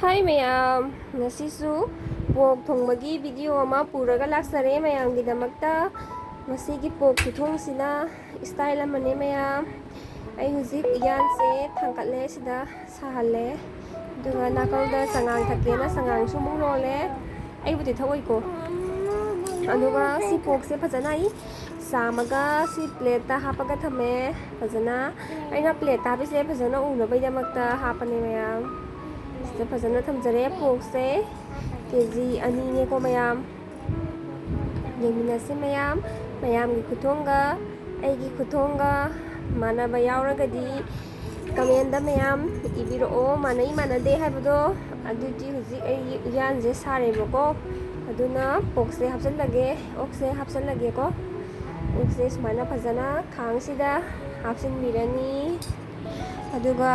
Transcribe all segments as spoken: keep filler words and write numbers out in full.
ꯍꯥꯏ ꯃꯌꯥꯝ, ꯉꯁꯤꯁꯨ ꯄꯣꯛ ꯊꯣꯡꯕꯒꯤ ꯚꯤꯗꯤꯑꯣ ꯑꯃ ꯄꯨꯔꯒ ꯂꯥꯛꯆꯔꯦ ꯃꯌꯥꯝꯒꯤꯗꯃꯛꯇ꯫ ꯉꯁꯤꯒꯤ ꯄꯣꯛ ꯈꯨꯊꯣꯡꯁꯤꯅ ꯏꯁꯇꯥꯏꯜ ꯑꯃꯅꯦ ꯃꯌꯥꯝ꯫ ꯑꯩ ꯍꯧꯖꯤꯛ ꯎꯌꯥꯟꯁꯦ ꯊꯥꯡꯀꯠꯂꯦ, ꯁꯤꯗ ꯁꯥꯍꯜꯂꯦ, ꯑꯗꯨꯒ ꯅꯥꯀꯜꯗ ꯆꯉꯥꯡ ꯊꯛꯀꯦꯅ ꯆꯉꯥꯡꯁꯨ ꯑꯃꯨꯛ ꯂꯣꯜꯂꯦ꯫ ꯑꯩꯕꯨꯗꯤ ꯊꯛꯑꯣꯏꯀꯣ꯫ ꯑꯗꯨꯒ ꯁꯤ ꯄꯣꯛꯁꯦ ꯐꯖꯅ ꯑꯩ ꯆꯥꯝꯃꯒ ꯁꯤ ꯄ꯭ꯂꯦꯠꯇ ꯍꯥꯞꯄꯒ ꯊꯝꯃꯦ꯫ ꯐꯖꯅ ꯑꯩꯅ ꯄ꯭ꯂꯦꯠꯇ ꯍꯥꯞꯄꯤꯁꯦ ꯐꯖꯅ ꯎꯅꯕꯒꯤꯗꯃꯛꯇ ꯍꯥꯞꯄꯅꯦ ꯃꯌꯥꯝ꯫ ꯁꯤꯗ ꯐꯖꯅ ꯊꯝꯖꯔꯦ ꯄꯣꯛꯁꯦ꯫ ꯀꯦ ꯖꯤ ꯑꯅꯤꯅꯦꯀꯣ ꯃꯌꯥꯝ꯫ ꯌꯦꯡꯃꯤꯟꯅꯁꯤ ꯃꯌꯥꯝ꯫ ꯃꯌꯥꯝꯒꯤ ꯈꯨꯊꯣꯡꯒ ꯑꯩꯒꯤ ꯈꯨꯊꯣꯡꯒ ꯃꯥꯟꯅꯕ ꯌꯥꯎꯔꯒꯗꯤ ꯀꯃꯦꯟꯗ ꯃꯌꯥꯝ ꯏꯕꯤꯔꯛꯑꯣ, ꯃꯥꯟꯅꯩ ꯃꯥꯟꯅꯗꯦ ꯍꯥꯏꯕꯗꯣ꯫ ꯑꯗꯨꯗꯤ ꯍꯧꯖꯤꯛ ꯑꯩ ꯎꯌꯥꯟꯁꯦ ꯁꯥꯔꯦꯕꯀꯣ, ꯑꯗꯨꯅ ꯄꯣꯛꯁꯦ ꯍꯥꯞꯆꯤꯜꯂꯒꯦ, ꯑꯣꯛꯁꯦ ꯍꯥꯞꯆꯤꯜꯂꯒꯦꯀꯣ꯫ ꯑꯣꯛꯁꯦ ꯁꯨꯃꯥꯏꯅ ꯐꯖꯅ ꯈꯥꯡꯁꯤꯗ ꯍꯥꯞꯆꯤꯟꯕꯤꯔꯅꯤ꯫ ꯑꯗꯨꯒ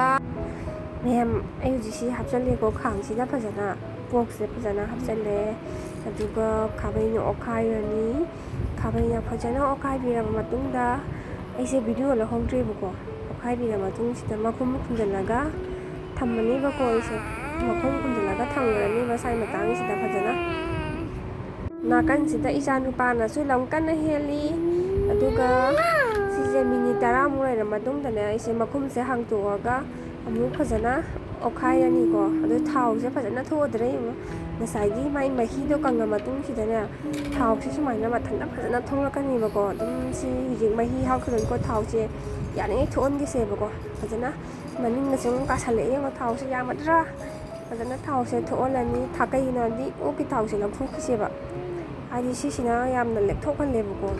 ꯃꯌꯥꯝ, ꯑꯩ ꯍꯧꯖꯤꯛꯁꯤ ꯍꯥꯞꯆꯜꯂꯦꯀꯣ, ꯈꯥꯡꯁꯤꯗ ꯐꯖꯅ ꯄꯣꯛꯁꯦ ꯐꯖꯅ ꯍꯥꯞꯆꯜꯂꯦ꯫ ꯑꯗꯨꯒ ꯈꯥꯕꯩꯅ ꯑꯣꯠꯈꯥꯏꯔꯅꯤ꯫ ꯈꯥꯕꯩꯅ ꯐꯖꯅ ꯑꯣꯠꯈꯥꯏꯕꯤꯔꯕ ꯃꯇꯨꯡꯗ, ꯑꯩꯁꯦ ꯚꯤꯗꯤꯑꯣ ꯂꯧꯍꯧꯗ꯭ꯔꯦꯕꯀꯣ꯫ ꯑꯣꯠꯈꯥꯏꯕꯤꯔꯕ ꯃꯇꯨꯡꯁꯤꯗ ꯃꯈꯨꯝ ꯈꯨꯝꯖꯤꯜꯂꯒ ꯊꯝꯃꯅꯦꯕꯀꯣ꯫ ꯑꯩꯁꯦ ꯃꯈꯨꯝ ꯈꯨꯝꯖꯤꯜꯂꯒ ꯊꯝꯈ꯭ꯔꯅꯦꯕ ꯁ꯭ꯋꯥꯏ ꯃꯇꯥꯡꯁꯤꯗ ꯐꯖꯅ꯫ ꯅꯥꯀꯟꯁꯤꯗ ꯏꯆꯥ ꯅꯨꯄꯥꯅꯁꯨ ꯂꯝ ꯀꯟꯅ ꯍꯦꯜꯂꯤ꯫ ꯑꯗꯨꯒ ꯁꯤꯁꯦ ꯃꯤꯅꯤꯠ ꯇꯔꯥꯃꯨꯛ ꯂꯩꯔ ꯃꯇꯨꯡꯗꯅꯦ, ꯑꯩꯁꯦ ꯃꯈꯨꯝꯁꯦ ꯍꯥꯡꯇꯣꯛꯑꯒ ꯑꯃꯨꯛ ꯐꯖꯅ ꯑꯣꯠꯈꯥꯏꯔꯅꯤꯀꯣ꯫ ꯑꯗꯣ ꯊꯥꯎꯁꯦ ꯐꯖꯅ ꯊꯣꯛꯑꯗ꯭ꯔꯥ ꯌꯦꯡꯉꯣ꯫ ꯉꯁꯥꯏꯒꯤ ꯃꯥꯏ ꯃꯍꯤꯗꯣ ꯀꯪꯉ ꯃꯇꯨꯡꯁꯤꯗꯅꯦ, ꯊꯥꯎꯁꯦ ꯁꯨꯃꯥꯏꯅ ꯃꯊꯟꯇ ꯐꯖꯅ ꯊꯣꯛꯂꯛꯀꯅꯦꯕꯀꯣ꯫ ꯑꯗꯨꯝ ꯁꯤ ꯍꯧꯖꯤꯛ ꯃꯍꯤ ꯍꯥꯞꯈꯤꯕꯅꯤꯀꯣ꯫ ꯊꯥꯎꯁꯦ ꯌꯥꯔꯤꯉꯩ ꯊꯣꯛꯍꯟꯈꯤꯁꯦꯕꯀꯣ꯫ ꯐꯖꯅ ꯃꯅꯤꯡꯒꯁꯦ ꯑꯃꯨꯛ ꯀꯥꯁꯜꯂꯛꯑꯦ ꯌꯦꯡꯉꯣ, ꯊꯥꯎꯁꯦ ꯌꯥꯝꯃꯗ꯭ꯔꯥ? ꯐꯖꯅ ꯊꯥꯎꯁꯦ ꯊꯣꯛꯍꯜꯂꯅꯤ꯫ ꯊꯥ-, ꯀꯩꯒꯤꯅꯣ ꯍꯥꯏꯗꯤ ꯑꯣꯛꯀꯤ ꯊꯥꯎꯁꯦ ꯂꯧꯊꯣꯛꯈꯤꯁꯦꯕ, ꯍꯥꯏꯗꯤ ꯁꯤꯁꯤꯅ ꯌꯥꯝꯅ ꯂꯦꯛꯊꯣꯛꯍꯜꯂꯦꯕꯀꯣ꯫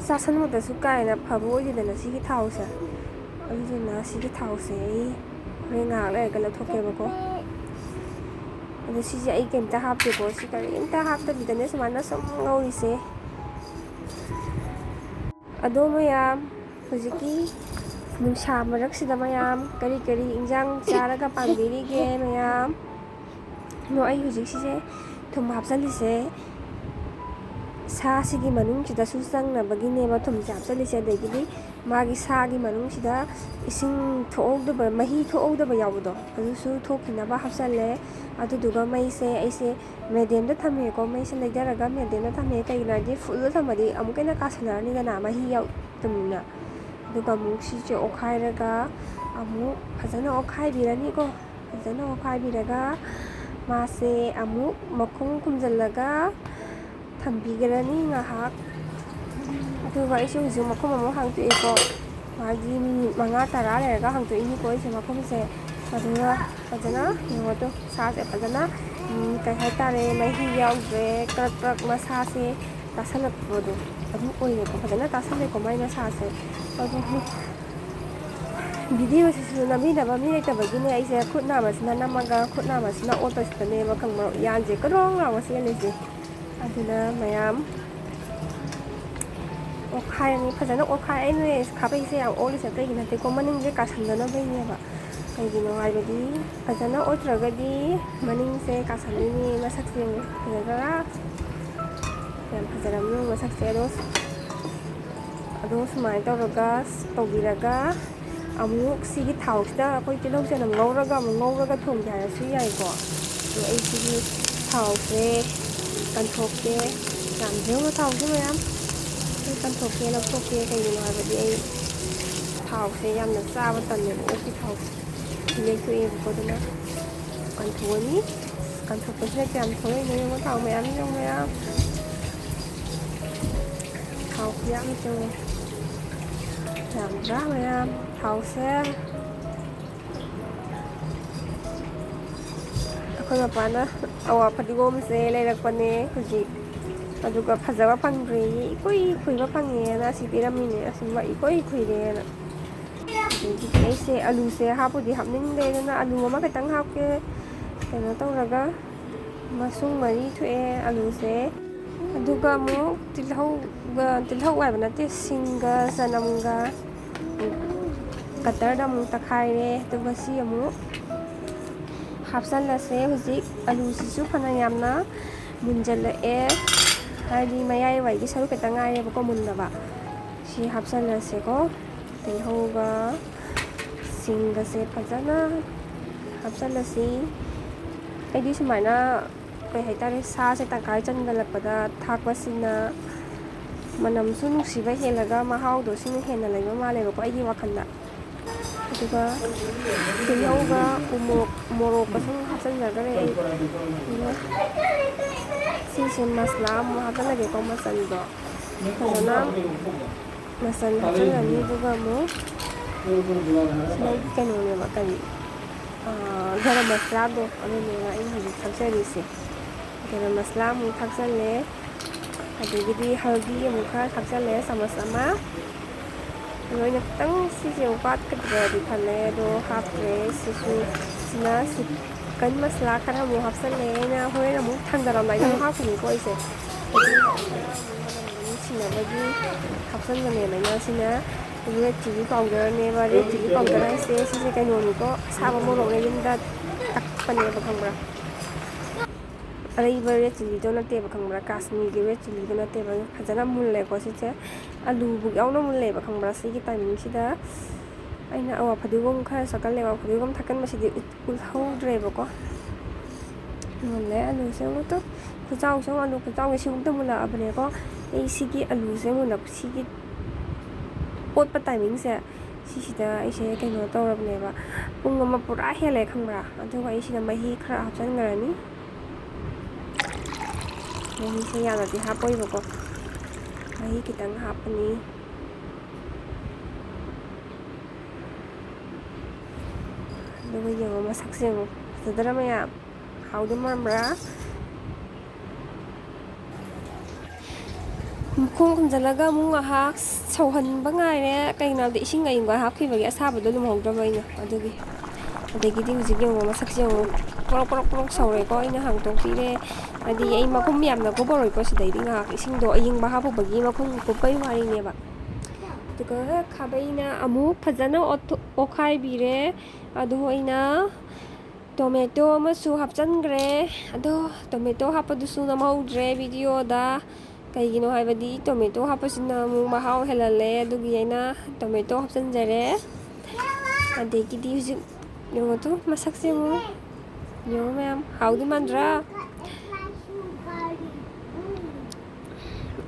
ꯆꯥꯁꯟꯕꯗꯁꯨ ꯀꯥ ꯍꯦꯟꯅ ꯐꯕ ꯑꯣꯏꯗꯦꯗꯅ ꯁꯤꯒꯤ ꯊꯥꯎꯁꯦ꯫ ꯑꯗꯨꯗꯨꯅ ꯁꯤꯒꯤ ꯊꯥꯎꯁꯦ ꯑꯩ ꯍꯣꯔꯦꯟ ꯉꯥꯏꯍꯥꯛ ꯂꯩꯔꯒ ꯂꯧꯊꯣꯛꯀꯦꯕꯀꯣ꯫ ꯑꯗꯣ ꯁꯤꯁꯦ ꯑꯩ ꯀꯩꯝꯇ ꯍꯥꯞꯇꯦꯀꯣ꯫ ꯁꯤ ꯀꯔꯤꯝꯇ ꯍꯥꯞꯇꯕꯤꯗꯅꯦ ꯁꯨꯃꯥꯏꯅ ꯁꯨꯝ ꯉꯧꯔꯤꯁꯦ꯫ ꯑꯗꯣ ꯃꯌꯥꯝ, ꯍꯧꯖꯤꯛꯀꯤ ꯅꯨꯡꯁꯥ ꯃꯔꯛꯁꯤꯗ ꯃꯌꯥꯝ ꯀꯔꯤ ꯀꯔꯤ ꯏꯟꯖꯥꯡ ꯆꯥꯔꯒ ꯄꯥꯝꯕꯤꯔꯤꯒꯦ ꯃꯌꯥꯝ? ꯑꯗꯣ ꯑꯩ ꯍꯧꯖꯤꯛ ꯁꯤꯁꯦ ꯊꯨꯝ ꯍꯥꯞꯆꯜꯂꯤꯁꯦ ꯁꯥꯁꯤꯒꯤ ꯃꯅꯨꯡꯁꯤꯗꯁꯨ ꯆꯪꯅꯕꯒꯤꯅꯦꯕ ꯊꯨꯝꯁꯦ ꯍꯥꯞꯆꯜꯂꯤꯁꯦ꯫ ꯑꯗꯒꯤꯗꯤ ꯃꯥꯒꯤ ꯁꯥꯒꯤ ꯃꯅꯨꯡꯁꯤꯗ ꯏꯁꯤꯡ ꯊꯣꯛꯍꯧꯗꯕ, ꯃꯍꯤ ꯊꯣꯛꯍꯧꯗꯕ ꯌꯥꯎꯕꯗꯣ, ꯑꯗꯨꯁꯨ ꯊꯣꯛꯈꯤꯅꯕ ꯍꯥꯞꯆꯜꯂꯦ꯫ ꯑꯗꯨꯗꯨꯒ ꯃꯩꯁꯦ ꯑꯩꯁꯦ ꯃꯦꯗꯤꯌꯝꯗ ꯊꯝꯃꯦꯀꯣ꯫ ꯃꯩꯁꯦ ꯂꯩꯊꯔꯒ ꯃꯦꯗꯤꯌꯝꯗ ꯊꯝꯃꯦ꯫ ꯀꯩꯒꯤꯅꯣ ꯍꯥꯏꯗꯤ ꯐꯨꯜꯗ ꯊꯝꯃꯗꯤ ꯑꯃꯨꯛꯀ ꯍꯦꯟꯅ ꯀꯥꯁꯟꯅꯔꯅꯤꯗꯅ, ꯃꯍꯤ ꯌꯥꯎꯗꯕꯅꯤꯅ꯫ ꯑꯗꯨꯒ ꯑꯃꯨꯛ ꯁꯤꯁꯦ ꯑꯣꯠꯈꯥꯏꯔꯒ ꯑꯃꯨꯛ ꯐꯖꯅ ꯑꯣꯠꯈꯥꯏꯕꯤꯔꯅꯤꯀꯣ꯫ ꯐꯖꯅ ꯑꯣꯠꯈꯥꯏꯕꯤꯔꯒ ꯃꯥꯁꯦ ꯑꯃꯨꯛ ꯃꯈꯨꯝ ꯈꯨꯝꯖꯤꯜꯂꯒ ꯊꯝꯕꯤꯈ꯭ꯔꯅꯤ ꯉꯥꯏꯍꯥꯛ꯫ ꯑꯗꯨꯒ ꯑꯩꯁꯦ ꯍꯧꯖꯤꯛ ꯃꯈꯨꯝ ꯑꯃꯨꯛ ꯍꯥꯡꯇꯣꯛꯑꯦꯀꯣ꯫ ꯃꯥꯒꯤ ꯃꯤꯅꯤꯠ ꯃꯉꯥ ꯇꯔꯥ ꯂꯩꯔꯒ ꯍꯥꯡꯇꯣꯛꯏꯅꯤꯀꯣ ꯑꯩꯁꯦ ꯃꯈꯨꯝꯁꯦ꯫ ꯑꯗꯨꯒ ꯐꯖꯅ ꯌꯦꯡꯉꯣ ꯇꯨ, ꯁꯥꯁꯦ ꯐꯖꯅ, ꯎꯝ, ꯀꯩ ꯍꯥꯏꯇꯥꯔꯦ, ꯃꯍꯤ ꯌꯥꯎꯗ꯭ꯔꯦ, ꯀ꯭ꯔꯛ ꯀ꯭ꯔꯛ ꯃꯁꯥꯁꯦ ꯇꯥꯁꯜꯂꯛꯄꯗꯣ ꯑꯗꯨꯝ ꯑꯣꯏꯔꯦꯀꯣ꯫ ꯐꯖꯅ ꯇꯥꯁꯜꯂꯦꯀꯣ ꯃꯥꯏ ꯃꯁꯥꯁꯦ꯫ ꯑꯗꯨ ꯚꯤꯗꯤꯑꯣꯁꯤꯁꯨ ꯅꯝꯕꯤꯅꯕ ꯃꯤ ꯂꯩꯇꯕꯒꯤꯅꯦ ꯑꯩꯁꯦ ꯈꯨꯠ ꯅꯥꯝꯃꯁꯤꯅ ꯅꯝꯃꯒ ꯈꯨꯠ ꯅꯥꯝꯃꯁꯤꯅ ꯑꯣꯠꯄꯁꯤꯗꯅꯦꯕ ꯈꯪꯕ꯭ꯔꯣ ꯎꯌꯥꯟꯁꯦ ꯀ꯭ꯔꯣꯡ ꯂꯥꯎꯕ ꯆꯦꯜꯂꯤꯁꯦ꯫ ꯑꯗꯨꯅ ꯃꯌꯥꯝ ꯑꯣꯠꯈꯥꯏꯔꯅꯤ ꯐꯖꯅ ꯑꯣꯠꯈꯥꯏ꯫ ꯑꯩꯅ ꯈꯥꯕꯩꯁꯦ ꯌꯥꯝ ꯑꯣꯠꯂꯤꯁꯦ ꯑꯇꯩꯒꯤ ꯅꯠꯇꯦꯀꯣ, ꯃꯅꯤꯡꯁꯦ ꯀꯥꯁꯟꯗꯅꯕꯩꯅꯦꯕ꯫ ꯀꯩꯒꯤꯅꯣ ꯍꯥꯏꯕꯗꯤ ꯐꯖꯅ ꯑꯣꯠꯇ꯭ꯔꯒꯗꯤ ꯃꯅꯤꯡꯁꯦ ꯀꯥꯁꯟꯗꯣꯏꯅꯦ꯫ ꯃꯁꯛꯁꯦ ꯌꯦꯡꯉꯨ, ꯐꯖꯗ꯭ꯔꯥ? ꯌꯥꯝ ꯐꯖꯔꯝꯅꯤ ꯃꯁꯛꯁꯦ꯫ ꯑꯗꯣ, ꯑꯗꯣ ꯁꯨꯃꯥꯏꯅ ꯇꯧꯔꯒ, ꯇꯧꯕꯤꯔꯒ ꯑꯃꯨꯛ ꯁꯤꯒꯤ ꯊꯥꯎꯁꯤꯗ ꯑꯩꯈꯣꯏ ꯇꯤꯜꯍꯧ ꯆꯅꯝ ꯉꯧꯔꯒ ꯑꯃꯨꯛ ꯉꯧꯔꯒ ꯊꯣꯡꯒꯦ ꯍꯥꯏꯔꯁꯨ ꯌꯥꯏꯀꯣ꯫ ꯑꯗꯣ ꯑꯩ ꯁꯤꯒꯤ ꯊꯥꯎꯁꯦ ꯀꯟꯊꯣꯛꯀꯦ꯫ ꯌꯥꯝꯗ꯭ꯔꯦ ꯊꯥꯎꯁꯦ ꯃꯌꯥꯝ꯫ ꯑꯩ ꯀꯟꯊꯣꯛꯀꯦ, ꯂꯧꯊꯣꯛꯀꯦ꯫ ꯀꯩꯒꯤꯅꯣ ꯍꯥꯏꯕꯗꯤ ꯑꯩ ꯊꯥꯎꯁꯦ ꯌꯥꯝꯅ ꯆꯥꯕ ꯇꯜꯂꯦꯕ, ꯑꯣꯛꯀꯤ ꯊꯥꯎꯁꯦ꯫ ꯁꯤ ꯂꯦꯛꯊꯣꯛꯑꯦꯕꯀꯣ, ꯑꯗꯨꯅ ꯀꯟꯊꯣꯛꯑꯅꯤ꯫ ꯀꯟꯊꯣꯛꯄꯁꯤꯅ ꯀꯌꯥꯝ ꯊꯣꯛꯂꯛꯏꯅꯣ ꯌꯦꯡꯉꯣ, ꯊꯥꯎ ꯃꯌꯥꯝ ꯌꯦꯡꯉꯣ ꯃꯌꯥꯝ꯫ ꯊꯥꯎ ꯈꯨꯌꯥꯝ ꯆꯪꯉꯦ꯫ ꯌꯥꯝꯗ꯭ꯔꯥ ꯃꯌꯥꯝ? ꯊꯥꯎꯁꯦ ꯑꯩꯈꯣꯏ ꯃꯄꯥꯅ ꯑꯋꯥ ꯐꯗꯤꯒꯣꯝꯁꯦ ꯂꯩꯔꯛꯄꯅꯦ ꯍꯧꯖꯤꯛ, ꯑꯗꯨꯒ ꯐꯖꯕ ꯐꯪꯗ꯭ꯔꯦꯌꯦ, ꯏꯀꯨꯏ ꯀꯨꯏꯕ ꯐꯪꯉꯦꯅ ꯑꯁꯤ ꯄꯤꯔꯝꯃꯤꯅꯦ꯫ ꯑꯁꯤ ꯏꯀꯨꯏ ꯀꯨꯏꯔꯦꯅ꯫ ꯑꯗꯒꯤꯗꯤ ꯑꯩꯁꯦ ꯑꯂꯨꯁꯦ ꯍꯥꯞꯄꯨꯗꯤ ꯍꯥꯞꯅꯤꯡꯗꯦ, ꯑꯗꯨꯅ ꯑꯂꯨ ꯑꯃꯈꯛꯇꯪ ꯍꯥꯞꯀꯦ꯫ ꯀꯩꯅꯣ ꯇꯧꯔꯒ ꯃꯁꯨꯡ ꯃꯔꯤ ꯊꯣꯛꯑꯦ ꯑꯂꯨꯁꯦ꯫ ꯑꯗꯨꯒ ꯑꯃꯨꯛ ꯇꯤꯜꯍꯧꯒ, ꯇꯤꯜꯍꯧ ꯍꯥꯏꯕ ꯅꯠꯇꯦ, ꯁꯤꯡꯒ ꯆꯅꯝꯒ ꯀꯇꯔꯗ ꯑꯃꯨꯛ ꯇꯛꯈꯥꯏꯔꯦ꯫ ꯑꯗꯨꯒ ꯁꯤ ꯑꯃꯨꯛ ꯍꯥꯞꯆꯜꯂꯁꯦ꯫ ꯍꯧꯖꯤꯛ ꯑꯂꯨꯁꯤꯁꯨ ꯐꯅ ꯌꯥꯝꯅ ꯃꯨꯟꯖꯜꯂꯛꯑꯦ, ꯍꯥꯏꯗꯤ ꯃꯌꯥꯏ ꯋꯥꯏꯒꯤ ꯁꯔꯨꯛ ꯈꯛꯇ ꯉꯥꯏꯔꯦꯕꯀꯣ ꯃꯨꯟꯗꯕ꯫ ꯁꯤ ꯁꯤ ꯍꯥꯞꯆꯜꯂꯁꯦꯀꯣ꯫ ꯇꯤꯜꯍꯧꯒ ꯁꯤꯡꯒꯁꯦ ꯐꯖꯅ ꯍꯥꯞꯆꯜꯂꯁꯤ꯫ ꯑꯩꯗꯤ ꯁꯨꯃꯥꯏꯅ, ꯀꯩ ꯍꯥꯏꯇꯥꯔꯦ, ꯁꯥꯁꯦ ꯇꯪꯈꯥꯏ ꯆꯟꯒꯠꯂꯛꯄꯗ ꯊꯥꯛꯄꯁꯤꯅ ꯃꯅꯝꯁꯨ ꯅꯨꯡꯁꯤꯕ ꯍꯦꯜꯂꯒ ꯃꯍꯥꯎꯗꯣ ꯁꯤꯅ ꯍꯦꯟꯅ ꯂꯩꯕ ꯃꯥꯜꯂꯦꯕꯀꯣ, ꯑꯩꯒꯤ ꯋꯥꯈꯜꯗ꯫ ꯑꯗꯨꯒ ꯇꯤꯜꯍꯧꯒ ꯎꯃꯣꯔꯣꯛ, ꯃꯣꯔꯣꯛꯀꯁꯨ ꯍꯥꯞꯆꯤꯟꯖꯈ꯭ꯔꯦ ꯑꯩ꯫ ꯑꯗꯨꯒ ꯁꯤꯁꯦ ꯃꯁꯂꯥ ꯑꯃꯨꯛ ꯍꯥꯞꯆꯜꯂꯒꯦꯀꯣ, ꯃꯆꯜꯗꯣ ꯐꯖꯅ ꯃꯆꯜ ꯍꯥꯞꯆꯜꯂꯅꯤ꯫ ꯑꯗꯨꯒ ꯑꯃꯨꯛ ꯁꯤꯗꯩ ꯀꯩꯅꯣꯅꯦꯕ, ꯀꯔꯤ, ꯑꯥ, ꯒꯔꯝ ꯃꯁꯂꯥꯗꯣ, ꯑꯗꯨꯅꯦꯕ ꯑꯩꯅ ꯍꯧꯖꯤꯛ ꯊꯥꯛꯆꯔꯤꯁꯦ꯫ ꯒꯔꯝ ꯃꯁꯂꯥ ꯑꯃꯨꯛ ꯊꯥꯛꯆꯜꯂꯦ꯫ ꯑꯗꯒꯤꯗꯤ ꯍꯜꯗꯤ ꯑꯃꯨꯛ ꯈꯔ ꯊꯥꯛꯆꯜꯂꯦ, ꯆꯥꯃꯁ ꯑꯃ꯫ ꯑꯗꯣ ꯑꯩꯅ ꯈꯤꯇꯪ ꯁꯤꯁꯦ ꯑꯃꯨꯛ ꯋꯥꯠꯀꯗ꯭ꯔꯗꯤ ꯈꯜꯂꯦ, ꯑꯗꯣ ꯍꯥꯞꯇ꯭ꯔꯦ꯫ ꯁꯤꯁꯨ, ꯁꯤꯅ ꯆꯤꯛꯀꯟ ꯃꯁꯂꯥ ꯈꯔ ꯑꯃꯨꯛ ꯍꯥꯞꯆꯜꯂꯦ꯫ ꯑꯩꯅ ꯍꯣꯔꯦꯟ ꯑꯃꯨꯛ ꯊꯥꯡꯗꯔꯝꯗꯥꯏꯗ ꯑꯃꯨꯛ ꯍꯥꯞꯈꯤꯅꯤꯀꯣ ꯑꯩꯁꯦ꯫ ꯅꯨꯡꯁꯤꯅꯕꯒꯤ ꯍꯥꯞꯆꯟꯕꯅꯦꯕ ꯑꯩꯅ꯫ ꯁꯤꯅ ꯔꯦꯗ ꯆꯤꯂꯤ ꯄꯥꯎꯗꯔꯅꯦꯕ꯫ ꯔꯦꯗ ꯆꯤꯂꯤ ꯄꯥꯎꯗꯔ ꯍꯥꯏꯁꯦ ꯁꯤꯁꯦ ꯀꯩꯅꯣꯅꯤꯀꯣ, ꯑꯁꯥꯕ ꯃꯣꯔꯣꯛꯅꯦ, ꯌꯨꯝꯗ ꯇꯛꯄꯅꯦꯕ, ꯈꯪꯕ꯭ꯔꯥ? ꯑꯔꯩꯕ ꯔꯦꯗ ꯆꯤꯂꯤꯗꯣ ꯅꯠꯇꯦꯕ, ꯈꯪꯕ꯭ꯔꯥ? ꯀꯥꯁꯃꯤꯔꯒꯤ ꯔꯦꯗ ꯆꯤꯂꯤꯗꯣ ꯅꯠꯇꯦꯕ꯫ ꯐꯖꯅ ꯃꯨꯜꯂꯦꯀꯣ ꯁꯤꯁꯦ, ꯑꯂꯨꯕꯨꯛ ꯌꯥꯎꯅ ꯃꯨꯜꯂꯦꯕ, ꯈꯪꯕ꯭ꯔꯥ? ꯁꯤꯒꯤ ꯇꯥꯏꯃꯤꯡꯁꯤꯗ ꯑꯩꯅ, ꯑꯣ, ꯐꯗꯤꯒꯣꯝ ꯈꯔ ꯁꯛꯀꯜꯂꯦꯕ꯫ ꯐꯗꯤꯒꯣꯝ ꯊꯥꯛꯀꯟꯕꯁꯤꯗꯤ ꯎꯠ-, ꯎꯠꯍꯧꯗ꯭ꯔꯦꯕꯀꯣ꯫ ꯃꯨꯜꯂꯦ ꯑꯂꯨꯁꯦ ꯑꯃꯨꯛꯇ꯫ ꯈꯨꯆꯥꯎꯁꯦ ꯑꯃꯨꯛ, ꯑꯂꯨ ꯈꯨꯆꯥꯎꯁꯦ ꯁꯤꯒꯨꯝꯇ ꯃꯨꯜꯂꯛꯑꯕꯅꯦꯀꯣ꯫ ꯑꯩ ꯁꯤꯒꯤ ꯑꯂꯨꯁꯦ ꯃꯨꯜꯂꯛ-, ꯁꯤꯒꯤ ꯑꯣꯠꯄ ꯇꯥꯏꯃꯤꯡꯁꯦ, ꯁꯤꯁꯤꯗ ꯑꯩꯁꯦ ꯀꯩꯅꯣ ꯇꯧꯔꯕꯅꯦꯕ꯫ ꯄꯨꯡ ꯑꯃ ꯄꯨꯔꯥ ꯍꯦꯜꯂꯦ, ꯈꯪꯕ꯭ꯔꯥ? ꯑꯗꯨꯒ ꯑꯩ ꯁꯤꯗ ꯃꯍꯤ ꯈꯔ ꯍꯥꯞꯆꯤꯟꯈ꯭ꯔꯅꯤ꯫ ꯃꯍꯤꯁꯦ ꯌꯥꯝꯅꯗꯤ ꯍꯥꯞꯄꯣꯏꯕꯀꯣ, ꯃꯍꯤ ꯈꯤꯇꯪ ꯍꯥꯞꯄꯅꯤ꯫ ꯑꯗꯨꯒ ꯌꯦꯡꯉꯣ ꯃꯁꯛꯁꯦ, ꯌꯦꯡꯉꯣ, ꯐꯖꯗ꯭ꯔꯥ ꯃꯌꯥꯝ? ꯍꯥꯎꯗꯧ ꯃꯥꯟꯕ꯭ꯔꯥ? ꯃꯈꯨꯝ ꯈꯨꯝꯖꯤꯜꯂꯒ ꯑꯃꯨꯛ ꯉꯥꯏꯍꯥꯛ ꯁꯧꯍꯟꯕ ꯉꯥꯏꯔꯦ꯫ ꯀꯩꯒꯤꯅꯣ ꯍꯥꯏꯕꯗ ꯏꯁꯤꯡ ꯑꯏꯪꯕ ꯍꯥꯞꯈꯤꯕꯒꯤ ꯑꯁꯥꯕꯗꯣ ꯂꯨꯝꯍꯧꯗ꯭ꯔꯕ ꯑꯩꯅ, ꯑꯗꯨꯒꯤ꯫ ꯑꯗꯒꯤꯗꯤ ꯍꯧꯖꯤꯛ ꯌꯦꯡꯉꯣ, ꯃꯁꯛꯁꯦ ꯌꯦꯡꯉꯣ, ꯀ꯭ꯔꯣꯛ ꯀ꯭ꯔꯣꯛ ꯀ꯭ꯔꯣꯛ ꯁꯧꯔꯦꯀꯣ꯫ ꯑꯩꯅ ꯍꯥꯡꯇꯣꯛꯄꯤꯔꯦ, ꯍꯥꯏꯗꯤ ꯑꯩ ꯃꯈꯨꯝ ꯌꯥꯝꯅ ꯀꯨꯞꯄꯔꯣꯏꯀꯣ꯫ ꯁꯤꯗꯩꯗꯤ ꯉꯥꯏꯍꯥꯛ ꯏꯁꯤꯡꯗꯣ ꯑꯏꯪꯕ ꯍꯥꯞꯄꯨꯕꯒꯤ ꯃꯈꯨꯝ ꯀꯨꯞꯄꯩ ꯋꯥꯔꯤꯅꯦꯕ꯫ ꯑꯗꯨꯒ ꯈꯥꯕꯩꯅ ꯑꯃꯨꯛ ꯐꯖꯅ ꯑꯣꯠꯊꯣꯛ-, ꯑꯣꯠꯈꯥꯏꯕꯤꯔꯦ꯫ ꯑꯗꯣ ꯑꯩꯅ ꯇꯣꯃꯦꯇꯣ ꯑꯃꯁꯨ ꯍꯥꯞꯆꯤꯟꯈ꯭ꯔꯦ꯫ ꯑꯗꯣ ꯇꯣꯃꯦꯇꯣ ꯍꯥꯞꯄꯗꯨꯁꯨ ꯅꯝꯍꯧꯗ꯭ꯔꯦ ꯚꯤꯗꯤꯑꯣꯗ꯫ ꯀꯩꯒꯤꯅꯣ ꯍꯥꯏꯕꯗꯤ tomato ꯍꯥꯞꯄꯁꯤꯅ ꯑꯃꯨꯛ ꯃꯍꯥꯎ ꯍꯦꯜꯍꯜꯂꯦ꯫ ꯑꯗꯨꯒꯤ ꯑꯩꯅ tomato ꯍꯥꯞꯆꯤꯟꯖꯔꯦ꯫ ꯑꯗꯒꯤꯗꯤ ꯍꯧꯖꯤꯛ ꯌꯦꯡꯉꯣ ꯇꯨ, ꯃꯁꯛꯁꯦ ꯌꯦꯡꯉꯣ꯫ ꯌꯦꯡꯉꯣ ꯃꯌꯥꯝ, ꯍꯥꯎꯗꯤ ꯃꯥꯟꯗ꯭ꯔꯥ?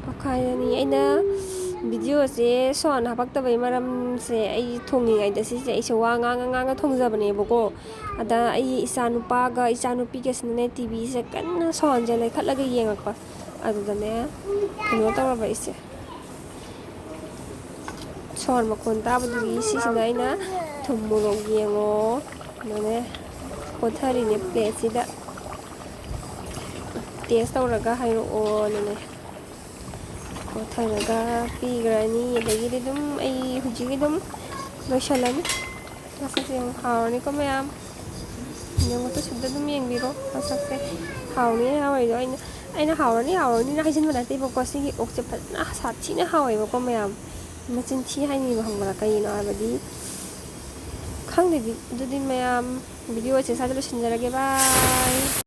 ꯑꯣꯈꯥꯏꯔꯅꯤ꯫ ꯑꯩꯅ videoꯁꯦ ꯁꯣꯍꯟ ꯍꯥꯄꯛꯇꯕꯩ ꯃꯔꯝꯁꯦ, ꯑꯩ ꯊꯣꯡꯉꯤꯉꯩꯗ ꯁꯤꯁꯦ ꯑꯩꯁꯦ ꯋꯥ ꯉꯥꯡꯉ ꯉꯥꯡꯉ ꯊꯣꯡꯖꯕꯅꯦꯕꯀꯣ꯫ ꯑꯗ ꯑꯩ ꯏꯆꯥꯅꯨꯄꯥꯒ ꯏꯆꯥꯅꯨꯄꯤꯒꯁꯤꯅꯅꯦ, TVꯁꯦ ꯀꯟꯅ ꯁꯣꯍꯟꯁꯦ ꯂꯩꯈꯠꯂꯒ ꯌꯦꯡꯉꯛꯄ꯫ ꯑꯗꯨꯗꯅꯦ ꯀꯩꯅꯣ ꯇꯧꯔꯕ ꯑꯩꯁꯦ꯫ ꯁꯣꯔ ꯃꯈꯣꯟ ꯇꯥꯕꯗꯨꯒꯤ ꯁꯤꯁꯤꯅ ꯑꯩꯅ ꯊꯨꯝ ꯃꯣꯔꯣꯛ ꯌꯦꯡꯉꯣ꯫ ꯑꯗꯨꯅꯦ ꯀꯣꯊꯔꯤꯅꯦ plateꯁꯤꯗ꯫ Taste ꯇꯧꯔꯒ ꯍꯥꯏꯔꯛꯑꯣ ꯑꯗꯨꯅꯦ꯫ ꯀꯣꯊꯔꯒ ꯄꯤꯈ꯭ꯔꯅꯤ꯫ ꯑꯗꯒꯤꯗꯤ ꯑꯗꯨꯝ ꯑꯩ ꯍꯧꯖꯤꯛ ꯑꯗꯨꯝ ꯂꯣꯏꯁꯜꯂꯅꯤ꯫ ꯃꯁꯛꯁꯦ ꯌꯥꯝ ꯍꯥꯎꯔꯅꯤꯀꯣ ꯃꯌꯥꯝ꯫ ꯌꯦꯡꯉꯣ ꯇꯨ, ꯁꯤꯗ ꯑꯗꯨꯝ ꯌꯦꯡꯕꯤꯔꯣ ꯃꯁꯛꯁꯦ꯫ ꯍꯥꯎꯅꯤ ꯍꯥꯎꯔꯣꯏꯗꯣ ꯑꯩꯅ, ꯑꯩꯅ ꯍꯥꯎꯔꯅꯤ ꯍꯥꯎꯔꯅꯤꯅ ꯍꯥꯏꯖꯤꯟꯕ ꯅꯠꯇꯦꯕꯀꯣ꯫ ꯁꯤꯒꯤ ꯑꯣꯛꯁꯦ ꯐꯖꯅ ꯁꯥꯊꯤꯅ ꯍꯥꯎꯋꯦꯕꯀꯣ ꯃꯌꯥꯝ꯫ ꯃꯆꯤꯟ ꯊꯤ ꯍꯥꯏꯅꯤꯕ ꯈꯪꯕ꯭ꯔꯥ? ꯀꯩꯒꯤꯅꯣ ꯍꯥꯏꯕꯗꯤ ꯈꯪꯗꯦ꯫ ꯑꯗꯨꯗꯤ ꯃꯌꯥꯝ videoꯁꯦ ꯁ꯭ꯋꯥꯏꯗ ꯂꯣꯏꯁꯤꯟꯖꯔꯒꯦ꯫ Bye꯫